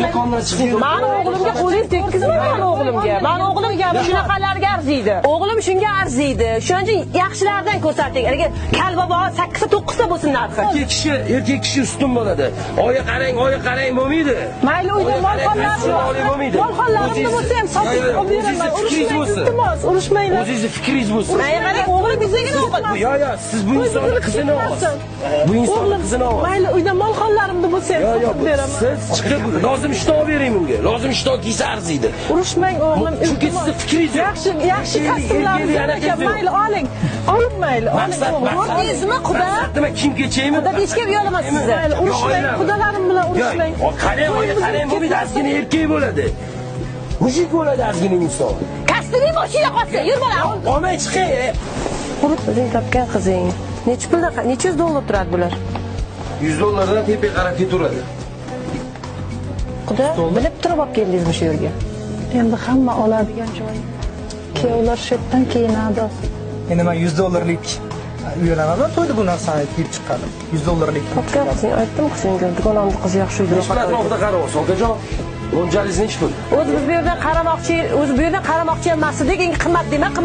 Do'kondan chiqing. Mani o'g'limga qo'lingiz tekkizma, mani o'g'limga. Mani o'g'lim shunaqalarga arziydi. O'g'lim shunga arziydi. Shuning uchun yaxshilardan ko'rsating. Haligi kalbobo 8 ta 9 ta bo'lsin narxi. Erkak kishi ustun bo'ladi. Oyi qarang, oyi qarang bo'lmaydi. Mayli, uyda molxonlarim Bo'lmaydi. Molxonlarimni bo'lsa ham sotib olib beraman. O'zingizni fikringiz Urushmang, bo'lsin. iltimos, urushmanglar. O'zingizni fikringiz bo'lsin. Menga qarang, o'g'lim bizligini o'g'il. Yo, siz bu insonni qizini olasiz. Bu insonni qizini olasiz. Mayli, uyda molxonlarimni bo'lsa ham Yo, sotib beraman. siz chiqib lozim ishton olib bering bunga. Lozim ishton kiysa arziydi. Urushmang o'g'lim, Chunki iltimos. sizni fikringiz yo'q. Yaxshi, yaxshi kostyumlaringiz Erkakni ekan. yo'q. Mayli, oling. Oling mayli, oling. Maqsad, o'g'lim. maqsad. Ko'rdingizmi, quda? Maqsad nima, kim kechaymi? Quda deyishga uyalaman sizni. Mayli, urushmang, qudalarim bilan urushmang. Qarang, oyi qarang bo'lmaydi, ozgina erkak bo'ladi. Mujik bo'ladi ozgina inson. Kostyuming boshingda qolsin. Yur bolam. Olmay chiqing. O'zing topgan qizing. Necha puldan, necha yuz dollar turadi bular? 100 dollardan tepaga qarab ketaveradi. Quda, bilib turib olib keldingizmi shu yerga? Endi hamma oladigan joy. Kuyovlar shu yerdan kiyinadi. Endi men 100 dollarlik uyalaman. To'yda bu narsani kiyib chiqqanim. 100 dollarlik. Topgan qizing, aytdim-ku senga, dugonamni qizi yaxshi uyda. Nechi pul atrofida qarayapsiz, okajon? Mo'ljalingiz nechi pul? O'zi biz bu yerdan qaramoqchi, o'zi bu yerdan qaramoqchi emas edik, eng qimmat dema, qimmat.